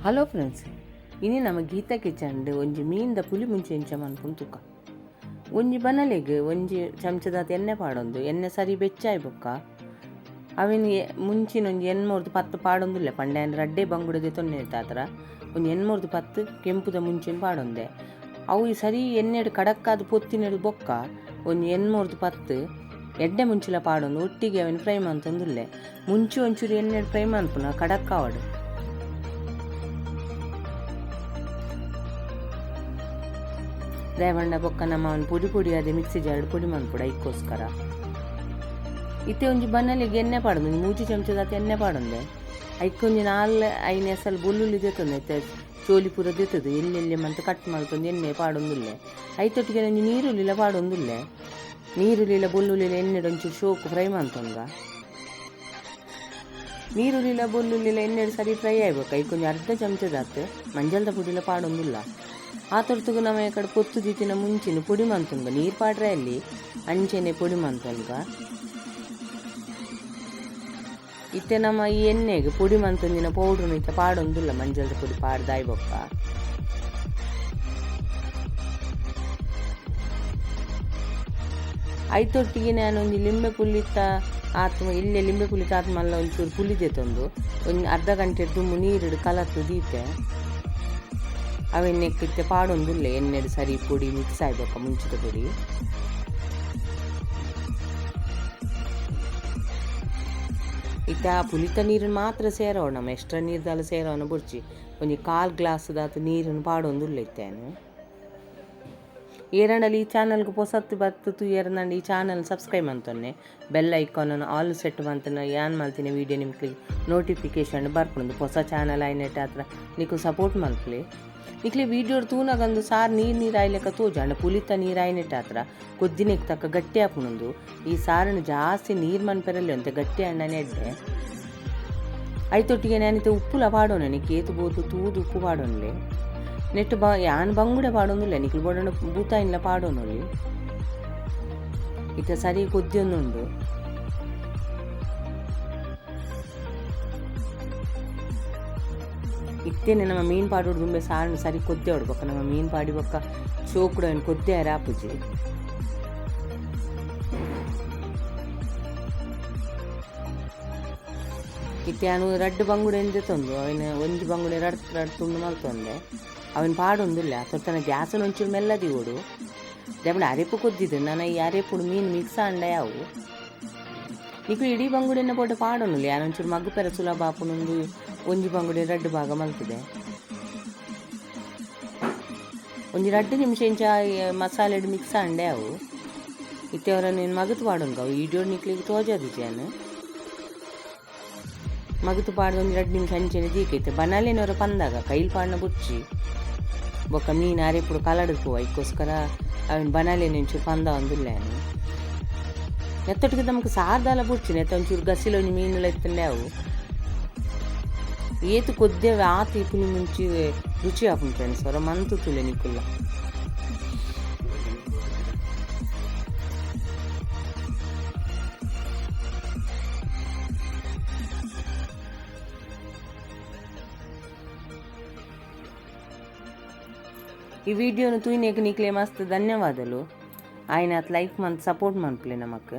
Hello friends, ಇನಿ ನಮ್ಮ Gita kitchen ಒಂಜಿ ಮೀನ್ದ ಪುಲಿ ಮುಂಚೆ ಇಂಚ ಮನ್ಪುನ್ ತುಕ. ಒಂಜಿ ಬನಲೆಗ್ ಒಂಜಿ ಚಮಚದಾತ್ ಎಣ್ಣೆ ಪಾಡೊಂದು ಎಣ್ಣೆ ಸರಿ ಬೆಚ್ಚಾಯ್ ಬೊಕ್ಕ ಅವಿನ ಮುಂಚಿನ ಒಂಜಿ 8 10 ಪಾಡೊಂದುಲ್ಲೆ ಪಂಡೆ ರಡ್ಡೆ ಬಂಗುಡೆ ತೊನ್ನೆ ತಾತ್ರ ಒಂಜಿ 8 10 ಕೆಂಪುದ ಮುಂಚಿನ ಪಾಡೊಂದೆ. ಅವು ಸರಿ ಎಣ್ಣೆಡ್ ಕಡಕ್ಕಾದ ಪೊತ್ತಿನೆಡ್ ಬೊಕ್ಕ ಒಂಜಿ 8 10 ಎಡ್ಡೆ ಮುಂಚಿಲ ಪಾಡೊಂದು ಒಟ್ಟಿಗೆ ಅವಿನ ಫ್ರೈ ಮಂತೊಂದುಲ್ಲೆ. ಮುಂಚಿ ಒಂಚೂರು ಎಣ್ಣೆಡ್ ಫ್ರೈ ಮನ್ಪುನ ಕಡಕ್ಕಾವಡು. ದೇವಣ್ಣ ಬೊಕ್ಕ ನಮ್ಮ ಅವನು ಪೊಡಿ ಪೊಡಿ ಅದೇ ಮಿಕ್ಸಿ ಜಾರ್ಡ್ ಪೊಡಿ ಮನ್ಪುಡ ಐಕ್ಕೋಸ್ಕರ. ಇತ್ತೆ ಒಂಜಿ ಬನ್ನಲಿಗೆ ಎಣ್ಣೆ ಪಾಡೊಂದು ಒಂಜಿ 3 ಚಮಚದಾತ ಎಣ್ಣೆ ಪಾಡೊಂದೆ. ಐಕ್ಕೊಂಜಿ 4 5 ಎಸಲ್ ಬೊಲ್ಲುಳ್ಳಿ ದೆತ್ತೊಂದೆ. ಇತ್ತೆ ಚೋಲಿ ಪೂರ ದೆತ್ತದು ಎಲ್ಲೆಲ್ಲೆ ಮಂತ ಕಟ್ ಮಲ್ತೊಂದು ಎಣ್ಣೆ ಪಾಡೊಂದುಲ್ಲೆ. ಐತೊಟ್ಟಿಗೆ ಒಂಜಿ ನೀರುಳ್ಳಿಲ ಪಾಡೊಂದುಲ್ಲೆ. ನೀರುಳ್ಳಿಲ ಬೊಲ್ಲುಳ್ಳಿಲ ಎಣ್ಣೆಡ್ ಒಂಚೂರು ಶೋಕು ಫ್ರೈ ಮಂತೊಂದ. ನೀರುಳ್ಳಿಲ ಬೊಲ್ಲುಳ್ಳಿಲ ಎಣ್ಣೆಡ್ ಸರಿ ಫ್ರೈ ಆಯ್ಬೇಕು. ಐಕೊಂಜಿ ಅರ್ಧ ಚಮಚದಾತ್ ಮಂಜಲ್ದ ಪುಡಿಲ ಪಾಡೊಂದುಲ್ಲ. ಆ ತೊರ್ತುಗು ನಮ್ಮ ಕಡೆ ಪೊತ್ತು ದೀತಿನ ಮುಂಚಿನ ಪೊಡಿ ಮಂತೊಂಗ ನೀರು ಪಾಡ್ರೆ ಅಲ್ಲಿ ಅಂಚೆನೆ ಪೊಡಿ ಮಂತೊಂಗ. ಇತ್ತೆ ನಮ್ಮ ಈ ಎಣ್ಣೆಗೆ ಪೊಡಿ ಮಂತೊಂದಿನ ಪೌಡ್ರ್ ಇತ್ತೆ ಪಾಡೊಂದುಲ್ಲ ಮಂಜಲ್ದ ಪೊಡಿ ಪಾಡ್ದಾಯ್ ಬೊಕ್ಕ. ಐತೊಟ್ಟಿಗೆ ನಾನು ಒಂಜಿ ಲಿಂಬೆ ಪುಲ್ಲಿತ್ತ ಆತ್ಮ ಇಲ್ಲೇ ಲಿಂಬೆ ಪುಲ್ಲಿತ್ತ ಆತ್ಮಲ್ಲ ಒಂಚೂರು ಪುಲಿ ದೆತ್ತೊಂದು ಒಂಜಿ ಅರ್ಧ ಗಂಟೆ ದುಮ್ಮು ನೀರಿಡು ಕಲತ್ತು ದೀತೆ. ಅವೆಣ್ಣೆಕ್ಕಿತ್ತೆ ಪಾಡೊಂದುಲ್ಲೆ ಎಣ್ಣೆಡ್ ಸರಿ ಪೊಡಿ ಮಿಕ್ಸ್ ಆಯ್ಬೊಕ್ಕ ಮುಂಚಿದ ಪೊಡಿ. ಇತ್ತೆ ಆ ಪುಲಿತ ನೀರನ್ನು ಮಾತ್ರ ಸೇರೋಣ ನಮ್ಮ ಎಕ್ಸ್ಟ್ರಾ ನೀರ್ದಾಲ ಸೇರೋಣ ಬುಡ್ಚಿ ಒಂಜಿ 1/4 ಗ್ಲಾಸ್ ದಾತ್ ನೀರನ್ನು ಪಾಡೊಂದುಲ್ಲೆ ಇತ್ತೇನು. ಏರಂಡಲಿ ಈ ಚಾನಲ್ಗೆ ಪೊಸತ್ತು ಬತ್ತು ಏರಂಡ ಈ ಚಾನಲ್ ಸಬ್ಸ್ಕ್ರೈಬ್ ಅಂತೊನ್ನೆ ಬೆಲ್ ಐಕಾನನ್ನು ಆಲ್ ಸೆಟ್ ಮಂತನ ಯಾನ್ ಮಲ್ತಿನ ವೀಡಿಯೋ ನಿಮ್ಗೆ ನೋಟಿಫಿಕೇಶನ್ ಬರ್ಪುಂಡು. ಹೊಸ ಚಾನಲ್ ಆಯ್ನೆಟ್ ಹತ್ರ ನಿಕ್ಕು ಸಪೋರ್ಟ್ ಮಲ್ಪಲಿ. ನಿಕ್ಲೆ ವೀಡಿಯೋ ತೂನಗಂದು ಸಾರ್ ನೀರು ನೀರು ಆಯ್ಲೆಕ್ಕ ತೋಜಾಂಡ ಪುಲಿತ ನೀರು ಆಯ್ನೆಟ್ ಹತ್ರ ಕೊದ್ದಿನೆಕ್ ತಕ್ಕ ಗಟ್ಟಿ ಆಪುಂಡು. ಈ ಸಾರನ್ನು ಜಾಸ್ತಿ ನೀರು ಮನ್ಪೆರಲ್ಲಿ ಅಂತೆ ಗಟ್ಟಿ ಅಣ್ಣನೇ ಎಡ್ಡೆ. ಐತೊಟ್ಟಿಗೆ ನಾನಿತೆ ಉಪ್ಪುಲ ಪಾಡೋಣ ನಿಕ್ ಏತು ಬೋದು ತೂದು ಉಪ್ಪು ಪಾಡೋನ್ಲೆ. ನೆಟ್ಟು ಬ ಯಾನ್ ಬಂಗುಡೆ ಪಾಡೊಂದುಲ್ಲೆ ನಿಕ್ಲು ಬೋಡೋಣ ಬೂತಾಯಿನ್ಲ ಪಾಡೋನಲ್ಲಿ. ಇತ್ತೆ ಸರಿ ಕೊದ್ದಿಯೊಂದುಂಡು. ಇತ್ತೇನೆ ನಮ್ಮ ಮೀನು ಪಾಡೋಡು ದುಂಬೆ ಸಾರನ್ನು ಸರಿ ಕೊದ್ದೆ ಹೊಡ್ಬೇಕ. ನಮ್ಮ ಮೀನು ಪಾಡಿ ಬೊಕ್ಕ ಚೋಕುಡು ಏನು ಕೊದ್ದೆ ರಾಪುಜಿ. ಇತ್ತೆ ಅನು ರಡ್ಡು ಬಂಗುಡೆ ಎಂದೆ ತಂದು ಅವನ ಒಂಜಿ ಬಂಗುಡೆ ರಡ್ ರಡ್ ತುಂಡು ಮಲ್ತೊಂದೆ ಅವನ ಪಾಡೊಂದುಲ್ಲ. ತೊರ್ತನ ಗ್ಯಾಸನ್ನು ಒಂಚೂರು ಮೆಲ್ಲದಿ ಓಡು ದೇಪಂಡ ಅರೆಪು ಕೊದ್ದಿದ್ದು ನಾನು ಈ ಅರೆಪುಡು ಮೀನು ಮಿಕ್ಸ್ ಅಂಡ ಯಾವು ನಿಕ್ಕು ಇಡೀ ಬಂಗುಡೆನ ಪೋಟೆ ಪಾಡೊಂದುಲ್ಲ. ಯಾನ್ ಒಂಚೂರು ಮಗ್ಗು ಪೆರ ಸುಲಭ ಆಪುನೊಂದು ಒಂಜಿ ಬಂಗುಡೆ ರಡ್ಡು ಭಾಗ ಮಲ್ತದೆ. ಒಂಜಿ 2 ನಿಮಿಷ ಇಂಚ ಮಸಾಲೆ ಮಿಕ್ಸ್ ಅಂಡೆ ಅವು. ಇತ್ತೆ ಅವರ ನೀನು ಮಗತು ಪಾಡೊಂದು ಅವು ಈಡಿಯೋ ನಿಕ್ಲಿಗೆ ತೋಜದು ಜಾನು ಮಗತು ಪಾಡ್ದು ಒಂಜಿ 2 ನಿಮಿಷ ಅಂಚೆನೆ ದೀಕೈತೆ ಬನಾಲೇನವರ ಪಂದಾಗ ಕೈಲಿ ಪಾಡ್ನ ಬುಚ್ಚಿ ಬೊಕ್ಕ ಮೀನು ಅರೆಪುಡು ಕಲಡು ಪೋ ಐಕ್ಕೋಸ್ಕರ ಅವನ ಬನಾಲೇನು ಒಂಚೂರು ಪಂದ ಒಂದುಲ್ಲ. ನೆತ್ತೊಟ್ಟಿಗೆ ನಮಕ್ ಸಾರ್ದಾಲ ಬುಡ್ಚಿ ನೆತ್ತ ಒಂಚೂರು ಗಸಿಲ ಒಂಜಿ ಮೀನುಲ ಇತ್ತಂಡೆ ಅವು ಏತು ಕೊದ್ದೇವೆ ಆತು ಈ ಪುಲಿ ಮುಂಚಿ ರುಚಿ ಆಪುಂಡು ಫ್ರೆಂಡ್ಸ್. ಅವರ ಮಂತು ತುಲೆ ನಿಕುಲ್ಲ. ಈ ವಿಡಿಯೋನು ತೂಯ್ನೇಕ್ ನಿಕ್ಲೆ ಮಸ್ತ್ ಧನ್ಯವಾದಲು. ಆಯ್ನಾತ್ ಲೈಕ್ ಮಂತ್ ಸಪೋರ್ಟ್ ಮನ್ಪುಲೆ ನಮಕ್.